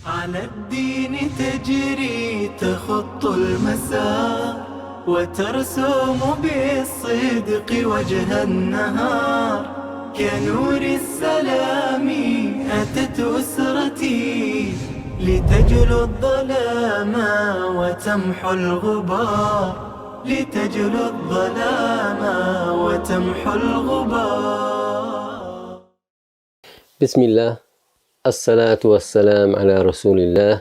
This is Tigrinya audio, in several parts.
على الدين تجري تخط المسار، وترسم بالصدق وجه النهار. كنور السلام أتت أسرتي، لتجلو الظلام وتمحو الغبار، لتجلو الظلام وتمحو الغبار. بسم الله، الصلاة والسلام على رسول الله.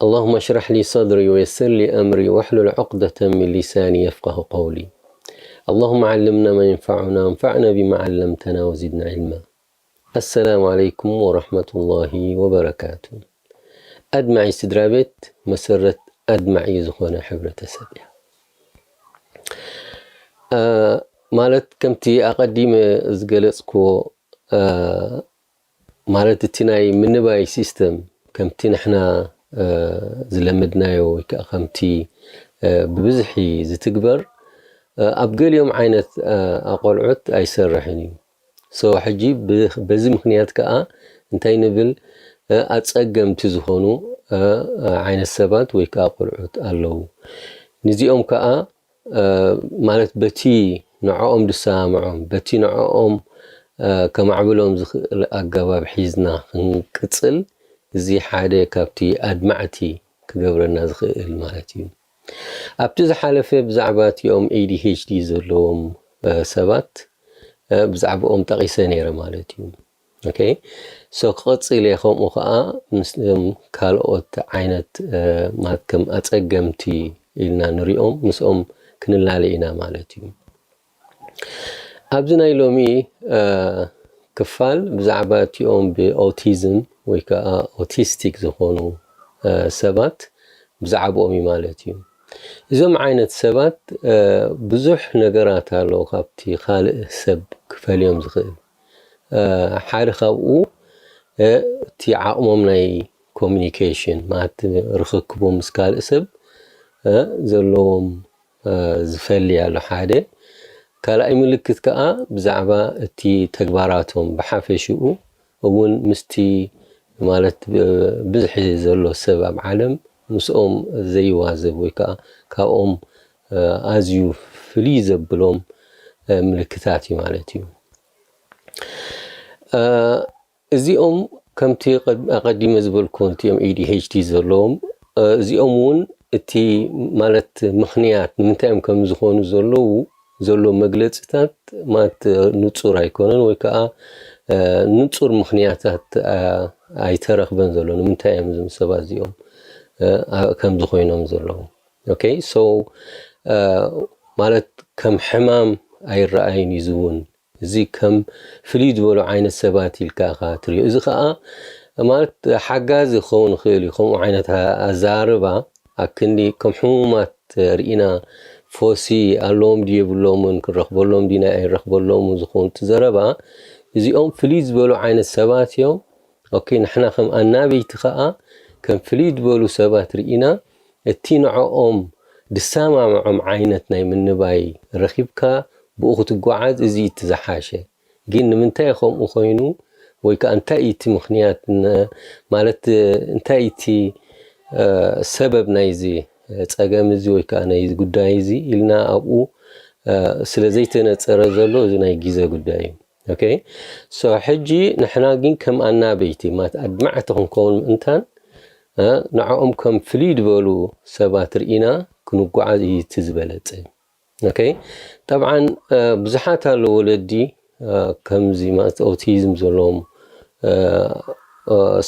اللهم اشرح لي صدري ويسر لي أمري واحلل عقدة من لساني يفقه قولي. اللهم علمنا ما ينفعنا وانفعنا بما علمتنا وزدنا علما. السلام عليكم ورحمة الله وبركاته. ኣድማዒ ስድራ ቤት መሰረት ኣድማዒ ዝኾነ ሕብረተሰብ እያ። ማለት ከምቲ ኣቐዲመ ዝገለጽክዎ፣ ማለት እቲ ናይ ምንባይ ሲስተም ከምቲ ንሕና ዝለመድናዮ ወይ ከዓ ከምቲ ብብዝሒ ዝትግበር ኣብ ገሊኦም ዓይነት ኣቆልዑት ኣይሰርሕን እዩ። So ሕጂ በዚ ምኽንያት ከዓ እንታይ ንብል፣ ኣፀገምቲ ዝኾኑ ዓይነት ሰባት ወይ ከዓ ቆልዑት ኣለዉ። ንዚኦም ከዓ ማለት በቲ ንዕኦም ዝሰማምዖም፣ በቲ ንዕኦም ከማዕብሎም ዝኽእል ኣገባብ ሒዝና ክንቅፅል፣ እዚ ሓደ ካብቲ ኣድማዕቲ ክገብረና ዝኽእል ማለት እዩ። ኣብቲ ዝሓለፈ ብዛዕባ እቲኦም ADHD ዘለዎም ሰባት ብዛዕባኦም ጠቒሰ ነይረ ማለት እዩ። Okay? So ክቕፅል እየ። ከምኡ ከዓ ምስ ካልኦት ዓይነት ማለት ከም ኣፀገምቲ ኢልና ንሪኦም ምስኦም ክንላለ ኢና ማለት እዩ። ኣብዚ ናይ ሎሚ ክፋል ብዛዕባ እቲኦም ብኦቲዝም ወይ ከዓ ኦቲስቲክ ዝኾኑ ሰባት ብዛዕባኦም እዩ ማለት እዩ። እዞም ዓይነት ሰባት ብዙሕ ነገራት ኣሎ ካብቲ ካልእ ሰብ ክፈልዮም ዝኽእል። ሓደ ካብኡ እቲ ዓቕሞም ናይ ኮሚኒኬሽን ማለት ርኽክቦም ምስ ካልእ ሰብ ዘለዎም ዝፈሊ ኣሎ ሓደ። ካልኣይ ምልክት ከዓ ብዛዕባ እቲ ተግባራቶም ብሓፈሽኡ እውን ምስቲ ማለት ብዝሒ ዘሎ ሰብ ኣብ ዓለም ምስኦም ዘይዋዘብ ወይ ከዓ ካብኦም ኣዝዩ ፍልይ ዘብሎም ምልክታት እዩ ማለት እዩ። እዚኦም ከምቲ ኣቐዲመ ዝበልኩ እቲኦም ADHD ዘለዎም እዚኦም እውን እቲ ማለት ምኽንያት ንምንታይ እዮም ከም ዝኾኑ ዘለዉ ዘሎ መግለፅታት ማለት ንፁር ኣይኮነን ወይ ከዓ ንፁር ምኽንያታት ኣይተረኽበን ዘሎ ንምንታይ እዮም እዞም ሰባት እዚኦም ከምዚ ኮይኖም ዘለዉ። Okay? So ማለት ከም ሕማም ኣይረኣይን እዩ ዝውን እዚ ከም ፍልይ ዝበሉ ዓይነት ሰባት ኢልካ ኢኻ ትሪኦ። እዚ ከዓ ማለት ሓጋዚ ክኸውን ይኽእል እዩ። ከምኡ ዓይነት ኣዘራርባ ኣክንዲ ከም ሕሙማት ርኢና ፈውሲ ኣለዎም ድዩ የብሎምን፣ ክንረኽበሎም ዲና ኣይንረኽበሎምን ዝኸውን እቲ ዘረባ እዚኦም ፍልይ ዝበሉ ዓይነት ሰባት እዮም። Okay፣ ንሕና ከም ኣናበይቲ ከዓ ከም ፍልይ ዝበሉ ሰባት ርኢና እቲ ንዕኦም ድሰማምዖም ዓይነት ናይ ምንባይ ረኺብካ ብኡ ክትጓዓዝ እዚ እቲ ዝሓሸ። ግን ንምንታይ ከምኡ ኮይኑ ወይ ከዓ እንታይ እቲ ምኽንያት ማለት እንታይ እቲ ሰበብ ናይዚ ፀገም እዚ ወይ ከዓ ናይዚ ጉዳይ እዚ ኢልና ኣብኡ ስለ ዘይተነፀረ ዘሎ እዚ ናይ ግዜ ጉዳይ እዩ። Okay? So ሕጂ ንሕና ግን ከም ኣናበይቲ ማለት ኣድማዕቲ ክንከውን ምእንታን ንዕኦም ከም ፍልይ ዝበሉ ሰባት ርኢና ክንጓዓዝ እዩ እቲ ዝበለፀ። Okay? ጠብዓን ብዙሓት ኣለዉ ወለዲ ከምዚ ማለት ኦቲዝም ዘለዎም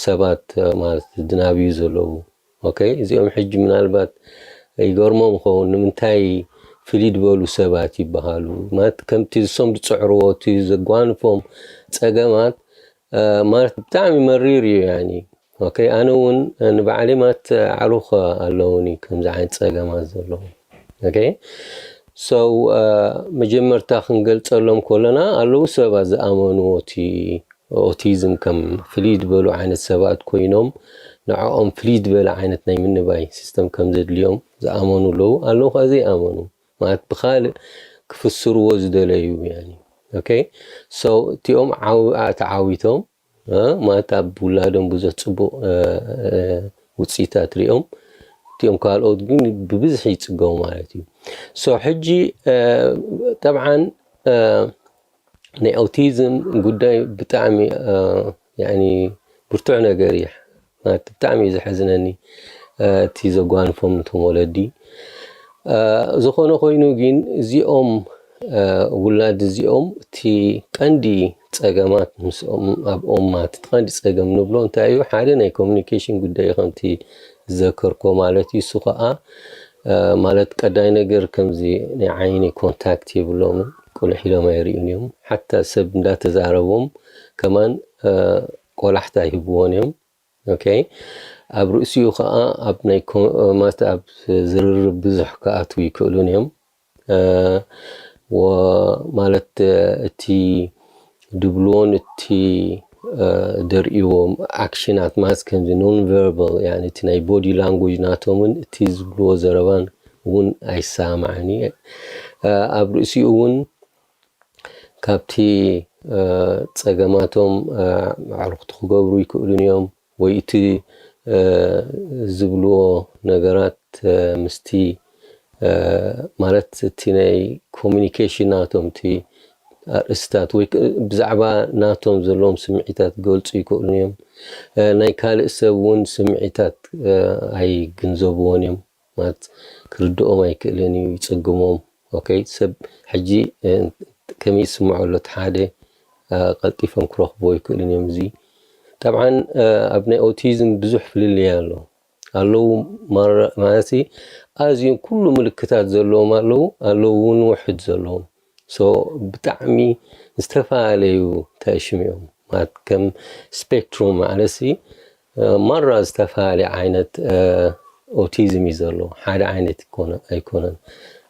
ሰባት ማለት ድናብዩ ዘለዉ። Okay? እዚኦም ሕጂ ምናልባት ይገርሞም ይኸውን ንምንታይ ፍልይ ዝበሉ ሰባት ይበሃሉ ማለት ከምቲ እሶም ዝፅዕርዎ እቲ ዘጓንፎም ፀገማት ማለት ብጣዕሚ መሪር እዩ ያኒ። Okay? ኣነ እውን ንባዕለይ ማለት ኣዕሩኽ ኣለውኒ ከምዚ ዓይነት ፀገማት ዘለዎም። Okay? So መጀመርታ ክንገልፀሎም ከለና ኣለዉ ሰባት ዝኣመንዎ እቲ ኦቲዝም ከም ፍልይ ዝበሉ ዓይነት ሰባት ኮይኖም ንዕኦም ፍልይ ዝበለ ዓይነት ናይ ምንባይ ሲስተም ከም ዘድልዮም ዝኣመኑ ኣለዉ፣ ኣለዉ ከዓ ዘይኣመኑ ማለት ብካልእ ክፍስርዎ ዝደለዩ ያኒ። Okay? So እቲኦም ተዓዊቶም ማለት ኣብ ውላዶም ብዙሕ ፅቡቕ ውፅኢታት ሪኦም፣ እቲኦም ካልኦት ግን ብብዝሒ ይፅገሙ ማለት እዩ። ሶ ሕጂ ጠብዓን ናይ ኦቲዝም ጉዳይ ብጣዕሚ ብርቱዕ ነገር እዩ። ብጣዕሚ እዩ ዘሐዝነኒ እቲ ዘጓንፎም እቶም ወለዲ። ዝኾነ ኮይኑ ግን እዚኦም ውላድ እዚኦም እቲ ቀንዲ ፀገማት ምስኦም ኣብኦም ማለት እቲ ቀንዲ ፀገም ንብሎ እንታይ እዩ? ሓደ ናይ ኮሚኒኬሽን ጉዳይ እዩ፣ ከምቲ ዝዘከርኮ ማለት እዩ። እሱ ከዓ ማለት ቀዳይ ነገር ከምዚ ናይ ዓይኒ ኮንታክት የብሎምን፣ ቁልሕ ኢሎም ኣይርእዩን እዮም። ሓታ ሰብ እንዳተዛረቦም ከማን ቆላሕታ ይህብዎን እዮም። ኦኬ፣ ኣብ ርእሲኡ ከዓ ኣብ ናይ ማለት ኣብ ዝርርብ ብዙሕ ክኣትዉ ይክእሉን እዮም። ማለት እቲ ድብልዎን እቲ ደርእዎም ኣክሽናት ማለት ከምዚ ኖን ቨርባል እቲ ናይ ቦዲ ላንጉጅ ናቶምን እቲ ዝብልዎ ዘረባን እውን ኣይሰማዕን እዩ። ኣብ ርእሲኡ እውን ካብቲ ፀገማቶም ኣዕሩኽቲ ክገብሩ ይክእሉን እዮም፣ ወይ እቲ ዝብልዎ ነገራት ምስቲ ማለት እቲ ናይ ኮሚኒኬሽን ናቶም እቲ ኣርእስታት ወይ ብዛዕባ ናቶም ዘለዎም ስምዒታት ክገልፁ ይክእሉን እዮም። ናይ ካልእ ሰብ እውን ስምዒታት ኣይግንዘብዎን እዮም። ማለት ክርድኦም ኣይክእልን እዩ፣ ይፅግሞም። ኦኬ፣ ሰብ ሕጂ ከመይ ይስምዖ ኣሎ እቲ ሓደ ቀልጢፎም ክረኽብዎ ይክእልን እዮም። እዚ ጠብዓን ኣብ ናይ ኦቲዝም ብዙሕ ፍልልይ ኣሎ። ኣለዉ ማለት ኣዝዮም ኩሉ ምልክታት ዘለዎም ኣለዉ፣ ኣለዉ እውን ውሕድ ዘለዎም። ሶ ብጣዕሚ ዝተፈላለዩ ተሽሚኦም ማለት ከም ስፔክትሩም ማለት ማራ ዝተፈላለየ ዓይነት ኦቲዝም እዩ ዘሎ። ሓደ ዓይነት ኣይኮነን።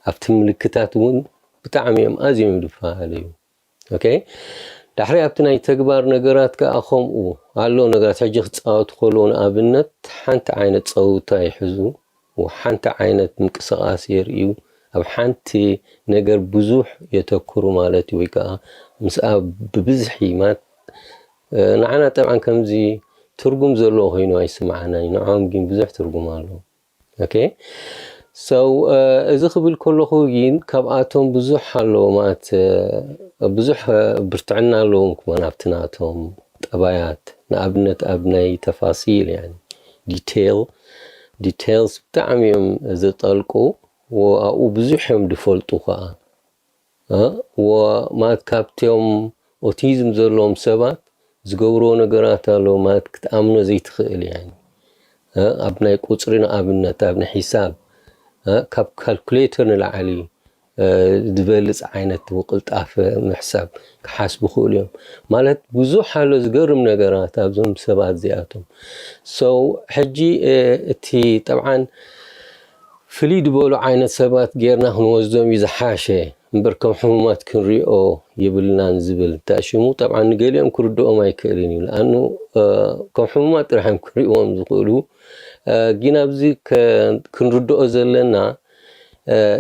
ኣብቲ ምልክታት እውን ብጣዕሚ እዮም ኣዝዮም ይፈላለዩ። ኦኬ፣ ዳሕሪ ኣብቲ ናይ ተግባር ነገራት ከዓ ከምኡ ኣሎ። ነገራት ሕጂ ክፃወቱ ከለዉ ንኣብነት ሓንቲ ዓይነት ፀውታ ይሕዙ፣ ሓንቲ ዓይነት ምንቅስቃስ የርእዩ፣ ኣብ ሓንቲ ነገር ብዙሕ የተኩሩ ማለት እዩ። ወይ ከዓ ምስኣ ብብዝሒ ማለት ንዓና ጠብዓን ከምዚ ትርጉም ዘለዎ ኮይኑ ኣይስምዓናን እዩ፣ ንዕኦም ግን ብዙሕ ትርጉም ኣለዎ። ኦኬ፣ ሶ እዚ ክብል ከለኹ ግን ካብኣቶም ብዙሕ ኣለዎ ማለት ብዙሕ ብርትዕና ኣለዎም ክማን ኣብቲ ናቶም ጠባያት። ንኣብነት ኣብ ናይ ተፋሲል ዲቴል ዲቴልስ ብጣዕሚ እዮም ዝጠልቁ፣ ኣብኡ ብዙሕ እዮም ዝፈልጡ ከዓ። ማለት ካብቶም ኦቲዝም ዘለዎም ሰባት ዝገብርዎ ነገራት ኣሎ ማለት ክትኣምኖ ዘይትኽእል እያ። ኣብ ናይ ቁፅሪ ንኣብነት ኣብ ናይ ሒሳብ ካብ ካልኩሌተር ንላዕሊ ዝበልፅ ዓይነት ብቅልጣፈ ምሕሳብ ክሓስቡ ክእሉ እዮም። ማለት ብዙሕ ኣሎ ዝገርም ነገራት ኣብዞም ሰባት እዚኣቶም። ሶ ሕጂ እቲ ጠብዓን ፍልይ ዝበሉ ዓይነት ሰባት ጌርና ክንወስዶም እዩ ዝሓሸ እምበር ከም ሕሙማት ክንሪኦ የብልናን ዝብል ተኣሽሙ። ጠብዓን ንገሊኦም ክርድኦም ኣይክእልን እዩ። ንኣኑ ከም ሕሙማት ጥራሕ እዮም ክሪእዎም ዝኽእሉ። ግን ኣብዚ ክንርድኦ ዘለና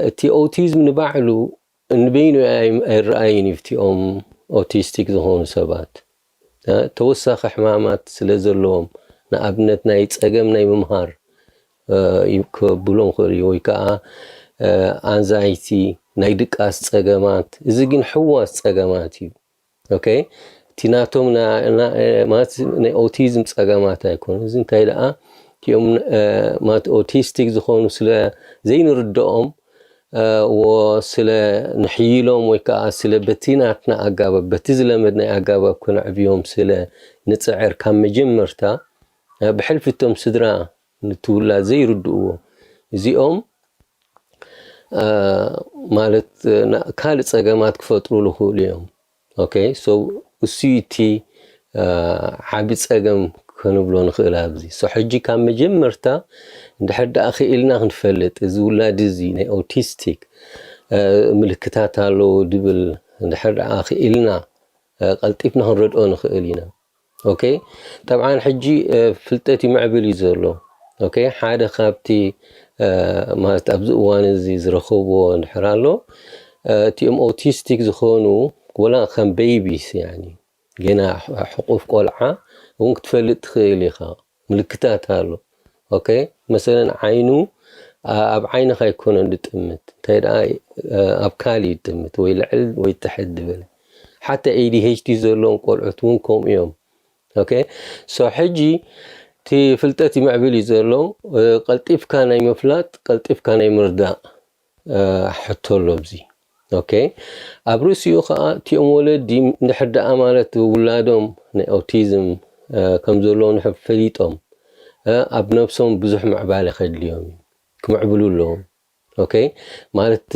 እቲ ኦቲዝም ንባዕሉ ንበይኑ ኣይረኣይን እዩ። እቲኦም ኦቲስቲክ ዝኾኑ ሰባት ተወሳኺ ሕማማት ስለ ዘለዎም፣ ንኣብነት ናይ ጸገም ናይ ምምሃር ክብሎም ክእል እዩ፣ ወይ ከዓ ኣንዛይቲ፣ ናይ ድቃስ ጸገማት፣ እዚ ግን ሕዋስ ጸገማት እዩ። ኦኬ፣ እቲ ናቶም ማለት ናይ ኦቲዝም ጸገማት ኣይኮኑ። እዚ እንታይ ደኣ እቲኦም ማለት ኦቲስቲክ ዝኾኑ ስለ ዘይንርድኦም ወ ስለ ንሕይሎም ወይ ከዓ ስለ በቲ ናትና ኣጋባብ በቲ ዝለመድናይ ኣጋባብ ክነዕብዮም ስለ ንፅዕር ካብ መጀመርታ ብሕልፊ እቶም ስድራ ንትውላድ ዘይርድእዎ እዚኦም ማለት ካልእ ፀገማት ክፈጥሩ ዝኽእሉ እዮም። ኦኬ፣ ሶ እሱ እቲ ዓቢ ጸገም ክንብሎ ንኽእል ኣብዚ። ሶ ሕጂ ካብ መጀመርታ እንድሕር ደኣ ክኢልና ክንፈልጥ እዚ ውላድ እዚ ናይ ኦቲስቲክ ምልክታት ኣለዎ ድብል እንድሕር ደኣ ክኢልና ቀልጢፍና ክንረድኦ ንኽእል ኢና። ኦኬ፣ ጠብዓን ሕጂ ፍልጠት ይምዕብል እዩ ዘሎ። ኦኬ፣ ሓደ ካብቲ ማለት ኣብዚ እዋን እዚ ዝረኸብዎ እንድሕር ኣሎ እቲኦም ኦቲስቲክ ዝኾኑ ወላ ከም ቤይቢስ ያኒ ገና ሕቁፍ ቆልዓ እውን ክትፈልጥ ትኽእል ኢኻ። ምልክታት ኣሎ። ኦኬ፣ መሰለን ዓይኑ ኣብ ዓይንኻ ኣይኮነን ዝጥምት፣ እንታይ ደኣ ኣብ ካልእ ይጥምት፣ ወይ ልዕል ወይ ትሕት ዝበለ። ሓታ ኤ ዲ ኤች ዲ ዘለዎም ቆልዑት እውን ከምኡ እዮም። ኦኬ፣ ሶ ሕጂ እቲ ፍልጠት ይምዕብል እዩ ዘሎ። ቀልጢፍካ ናይ ምፍላጥ፣ ቀልጢፍካ ናይ ምርዳእ ሕቶ ኣሎ ኣብዚ። ኦኬ፣ ኣብ ርእሲኡ ከዓ እቲኦም ወለዲ እንድሕር ደኣ ማለት ውላዶም ናይ ኦቲዝም ከም ዘለዎም እንድሕር ፈሊጦም፣ ኣብ ነብሶም ብዙሕ ምዕባለ ከድልዮም እዩ። ክምዕብሉ ኣለዎም። ኦኬ፣ ማለት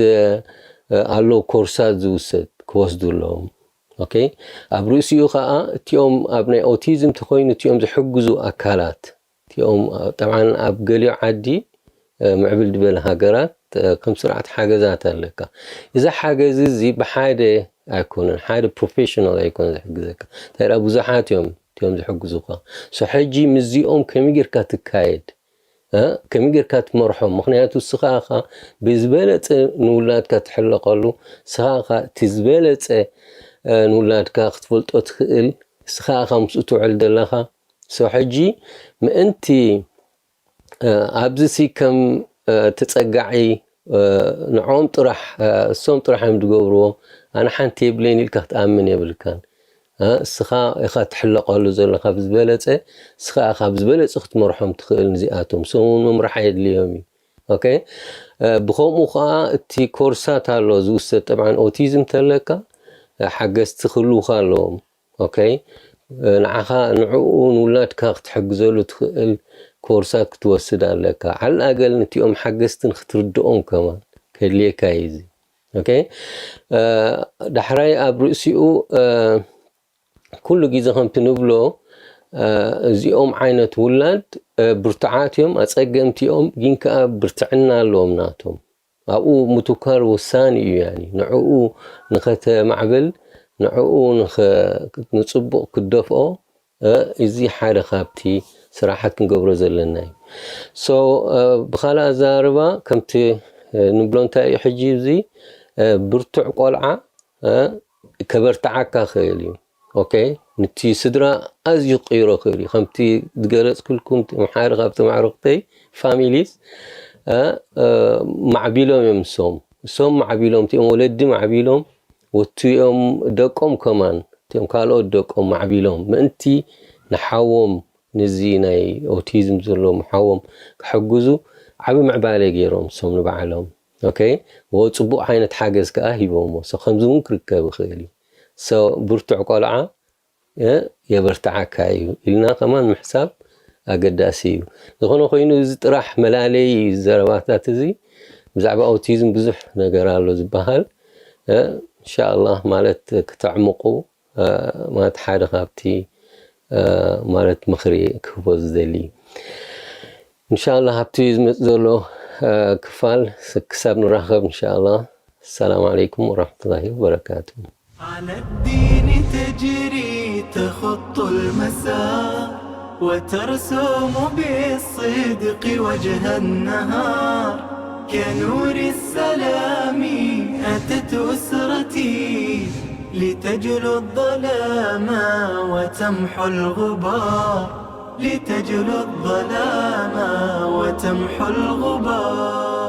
ኣሎ ኮርሳት ዝውሰድ ክወስዱ ኣለዎም። ኦኬ፣ ኣብ ርእሲኡ ከዓ እቲኦም ኣብ ናይ ኦቲዝም ተኮይኑ እቲኦም ዝሕግዙ ኣካላት እቲኦም ጠብዓን ኣብ ገሊኡ ዓዲ ምዕብል ዝበለ ሃገራት ከም ስርዓት ሓገዛት ኣለካ። እዚ ሓገዝ እዚ ብሓደ ኣይኮነን፣ ሓደ ፕሮፌሽናል ኣይኮነ ዝሕግዘካ። እንታይ ደኣ ብዙሓት እዮም እቲኦም ዝሕግዙካ። ሶ ሕጂ ምስዚኦም ከመይ ጌርካ ትካየድ? ከመይ ጌርካ ትመርሖም? ምክንያቱ እስኻ ኢኻ ብዝበለፀ ንውላድካ ትሕለቐሉ፣ እስኻ ኢኻ እቲ ዝበለፀ ንውላድካ ክትፈልጦ ትኽእል፣ እስኻ ኢኻ ምስኡ ትውዕል ዘለኻ። ሶ ሕጂ ምእንቲ ኣብዚ ሲ ከም ተፀጋዒ ንዖም ጥራሕ እሶም ጥራሕ እዮም ዝገብርዎ፣ ኣነ ሓንቲ የብለይን ኢልካ ክትኣምን የብልካን። እስኻ ኢኻ ትሕለቐሉ ዘለኻ ብዝበለፀ፣ እስኻ ኢኻ ብዝበለፀ ክትመርሖም ትኽእል ንዚኣቶም። እሶም እውን ምምራሕ የድልዮም እዩ። ኦኬ፣ ብኸምኡ ከዓ እቲ ኮርሳት ኣሎ ዝውሰድ፣ ጠብዓን ኦቲዝም ተለካ ሓገዝቲ ክህልውካ ኣለዎም። ኦኬ፣ ንዓኻ ንዕኡ ንውላድካ ክትሕግዘሉ ትኽእል ኮርሳት ክትወስድ ኣለካ። ዓል ኣገል ነቲኦም ሓገዝትን ክትርድኦም ከማን ከድልየካ እዩ እዚ። ኦኬ፣ ዳሕራይ ኣብ ርእሲኡ ኩሉ ግዜ ከምቲ ንብሎ እዚኦም ዓይነት ውላድ ብርቱዓት እዮም፣ ኣፀገምቲ እዮም፣ ግን ከዓ ብርትዕና ኣለዎም ናቶም። ኣብኡ ምትኳር ወሳኒ እዩ። ያኒ ንዕኡ ንኸተማዕብል፣ ንዕኡ ንኸ- ንጽቡቕ ክትደፍኦ፣ እ፣ እዚ ሓደ ካብቲ ስራሓት ክንገብሮ ዘለና እዩ። ሶ፣ እ፣ ብኻልእ ኣዘራርባ ከምቲ፣ እ፣ ንብሎ እንታይ እዩ ሕጂ እዚ፣ እ፣ ብርቱዕ ቆልዓ፣ እ፣ ከበርትዓካ ክእል እዩ። ኦኬ፣ ንቲ ስድራ ኣዝዩ ክቕይሮ ክእል እዩ። ከምቲ ዝገለጽኩልኩም፣ እቶም ሓደ ካብቶም ኣዕሩኽተይ ፋሚሊስ፣ እ፣ እ፣ ማዕቢሎም እዮም። እሶም እሶም ማዕቢሎም፣ እቲኦም ወለዲ ማዕቢሎም፣ ወትዮም ደቆም ከማን፣ እቲኦም ካልኦት ደቆም ማዕቢሎም፣ ምእንቲ ንሓዎም፣ ንዚ ናይ ኦቲዝም ዘለዎም ሓዎም ክሕግዙ ዓቢ ምዕባለ ገይሮም እሶም ንባዕሎም። ኦኬ፣ ወ ጽቡቕ ዓይነት ሓገዝ ከኣ ሂቦምዎ። ሶ ከምዚ እውን ክርከብ ይኽእል እዩ። ሶ ብርቱዕ ቆልዓ፣ እ፣ የበርትዓካ እዩ ኢልና ከማን ምሕሳብ ኣገዳሲ እዩ። ዝኾነ ኮይኑ እዚ ጥራሕ መላለዪ እዩ፣ ዘረባታት እዚ። ብዛዕባ ኦቲዝም ብዙሕ ነገር ኣሎ ዝበሃል። እ፣ እንሻላህ ማለት ክተዕምቑ፣ እ፣ ማለት ሓደ ካብቲ፣ እ፣ ማለት ምኽሪ ክህቦ ዝደሊ። እንሻላህ ኣብቲ ዝመጽእ ዘሎ፣ እ፣ ክፋል ስ-፣ ክሳብ ንራኸብ እንሻላህ። السلام عليكم ورحمة الله وبركاته. على الدين تجري تخط المسار، وترسم بالصدق وجه النهار. كنور السلام أتت أسرتي، لتجلو الظلام وتمحو الغبار، لتجلو الظلام وتمحو الغبار.